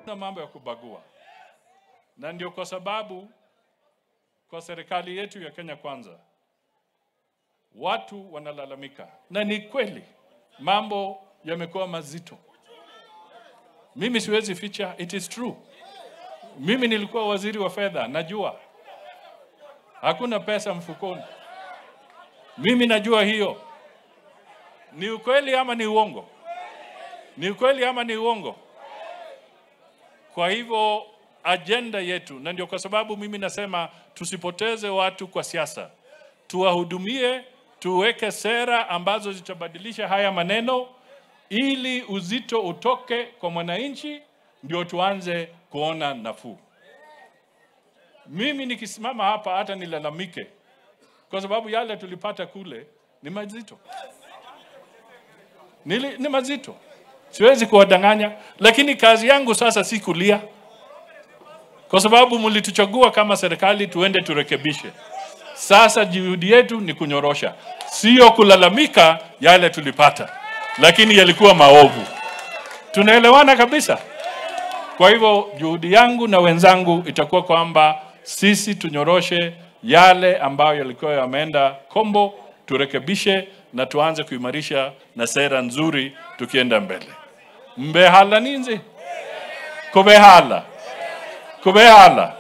Na mambo ya kubagua. Na ndio kwa sababu kwa serikali yetu ya Kenya Kwanza watu wanalalamika. Na ni kweli mambo yamekuwa mazito. Mimi siwezi ficha, it is true. Mimi nilikuwa waziri wa fedha, najua hakuna pesa mfukoni. Mimi najua hiyo. Ni ukweli ama ni uongo? Ni ukweli ama ni uongo? Kwa hivyo agenda yetu, na ndio kwa sababu mimi nasema tusipoteze watu kwa siasa. Tuwahudumie, tuweke sera ambazo zitabadilisha haya maneno ili uzito utoke kwa mwananchi, ndio tuanze kuona nafuu. Mimi nikisimama hapa hata nilalamike, kwa sababu yale tulipata kule ni mazito. Ni mazito. Siwezi kuwadanganya, lakini kazi yangu sasa si kulia. Kwa sababu mlituchagua kama serikali tuende turekebishe. Sasa juhudi yetu ni kunyorosha, sio kulalamika yale tulipata, lakini yalikuwa maovu. Tunaelewana kabisa? Kwa hivyo juhudi yangu na wenzangu itakuwa kwamba sisi tunyoroshe yale ambayo yalikuwa yameenda kombo, turekebishe na tuanze kuimarisha na sera nzuri tukienda mbele. Mbehala ninzi? Kubehala. Kubehala.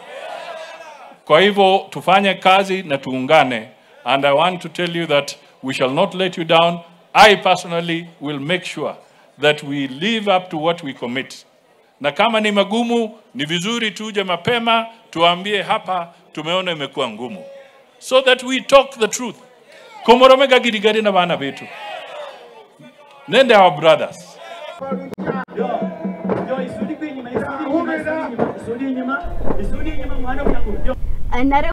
Kwa hivyo tufanye kazi na tuungane. And I want to tell you that we shall not let you down. I personally will make sure that we live up to what we commit. Na kama ni magumu, ni vizuri tuje mapema, tuambie hapa tumeona imekuwa ngumu. So that we talk the truth. Komoromega gidigari na bana betu. Nende our brothers.